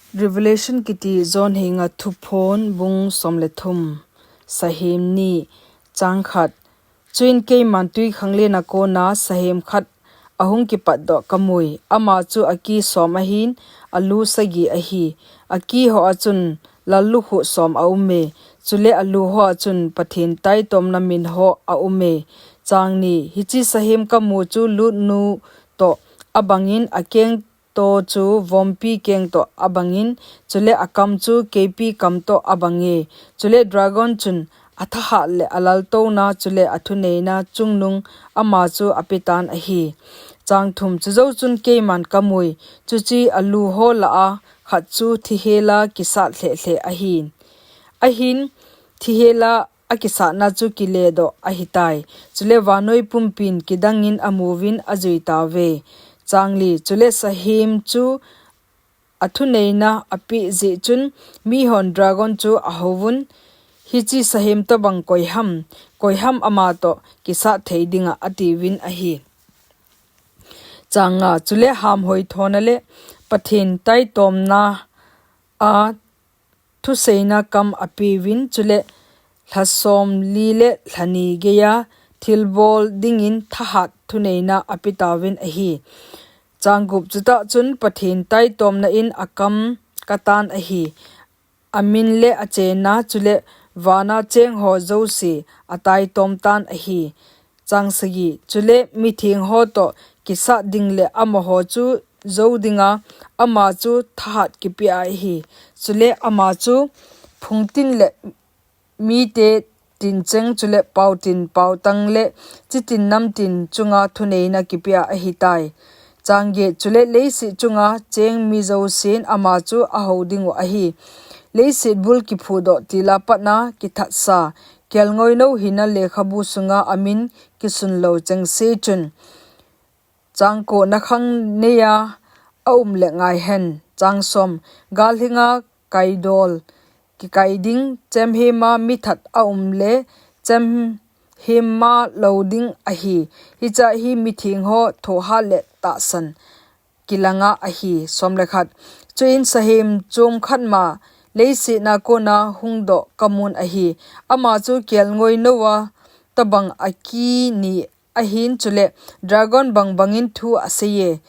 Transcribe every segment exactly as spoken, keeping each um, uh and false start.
Revelation kiti John henga Thuphon bung som le thum. Sahem ni. Chang khat. Chuin keiman twikhanglen a kona sahem khat ahung kipatdoh kamui. Ama chu aki som ahin, alu sagi ahi. Aki hoa chun lallukhuh som aume. Chule alu hoa chun Pathen taitomna min ho aume. Chang ni. Hiche sahem kamu chu lutnu toh abangin, akeng to chu vompi keng toh abangin, chule akam chu keipi kam toh abange. Chule dragon chun athahat le alaltouna, chule athuneina chungnung ama chu apetan ahi. Chang thum. Chujou chun keiman kamui, chuche alu ho lah a khat chu thihela kisat lhehlheh ahin. Ahin, thihela akisatna chu kiledoh ahitai. Chule vannoi pumpin kidangin amuvin ajuitauve. Chang li. Chule sahem chu athuneina apeh jeh chun mihon dragon chu ahouvun, hiche sahem tobang koiham, koiham ama toh kisat thei dinga, atiuvin ahi. Chang nga. Chule hamhoi thona le Pathen taitomna a thuseina kam apeuvin, chule lha som li le lha ni geiya thilbol dingin thahat thuneina apetauvin ahi. Chang gup. Chutah chun Pathen taitomna in akam katan ahi. Amin le achenna, chule vana cheng ho jouse ataitom tan ahi. Chang sagi. Chule mitheng ho toh kisat ding le amaho chu jou dinga ama chu thahat kipea ahi. Chule ama chu phungtin le mite tin cheng, chule pautin pautang le chitin namtin chunga thuneina kipea ahitai. Chang get. Chule leiset chunga cheng mi jousen ama chu ahou dingu ahi. Leiset bul kiphudoh tila patna kithatsa kelngoinou hina lekhabu sunga amin kisunlou chengse chun, chang ko. Nakhang neiya aum le ngaihen. Chang som. Galhinga kaidol kikai ding, chemhema mithat aum le chemhema lou ding ahi. Hichea hi mitheng ho thohhat le tahsan kilanga ahi. Som le khat. Chuin sahem chom khat ma leiset a kona hungdoh kamun ahi. Ama chu kelngoinouva tobang aki ni ahin, chule dragon bangbangin thu aseiye.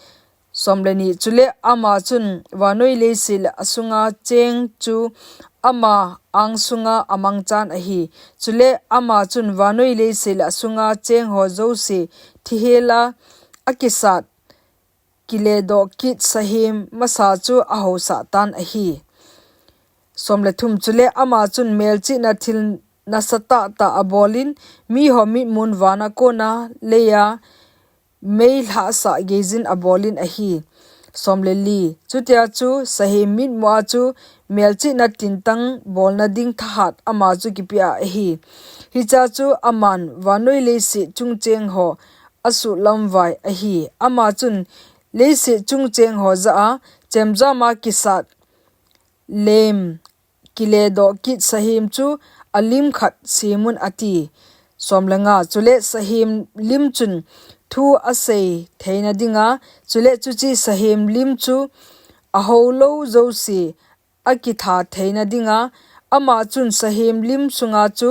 Som le ni. Chule ama chun vannoi leiset le asunga cheng chu ama angsunga amangchan ahi. Chule ama chun vannoi leiset le asunga cheng ho jouse thihela akisat kiledoh kit sahem masa chu ahousah tan ahi. Som le thum. Chule ama chun melchihna thil nasatah tah abolin, miho mitmun vana kona leiya meilhahsah geijin abolin ahi. Som le li. Chutia chu sahem mitmua chu melchihna tintang bolna ding thahat ama chu kipea ahi. Hichea chu aman vannoi leiset chungcheng ho asuhlamvai ahi. Ama chun leiset chungcheng ho jah a chemjama kisat lem kiledoh kit sahem chu alim khat semun ati. Som le nga. Chule sahem lim chun thu asei theina dinga, chule chuche sahem lim chu ahoulou jouse akitha theina dinga, ama chun sahem lim sunga chu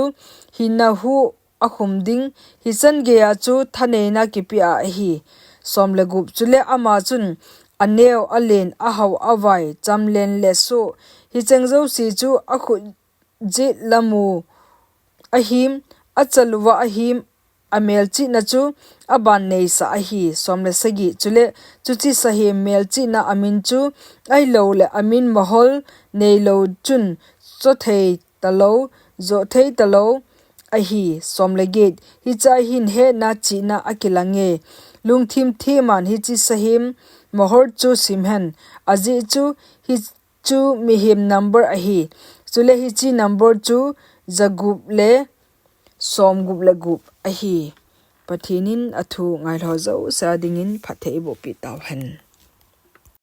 hinna hu akhum ding, hichan geiya chu thaneina kipea ahi. Som le gup. Chule ama chun aneo, alen, ahao, avai, chamlen le soh, hicheng jouse chu akhut jet lamu ahim, achaluva ahim, amelchihna chu aban neisa ahi. Som le sagi. Chule chuche sahem melchihna amin chu ahilou le amin mohol neilou chun chothei talou, jothei talou ahi. Som le get. Hichea hin hetna chihna akilange. Lungthim thiman hiche sahem mohor chu simhen. Ajeh chu hichu mihem number ahi. Chule hiche number chu jagup le somgup le gup ahi. Pathen in athu ngailhou jouse a dingin phatthei eiboh peh tauhen.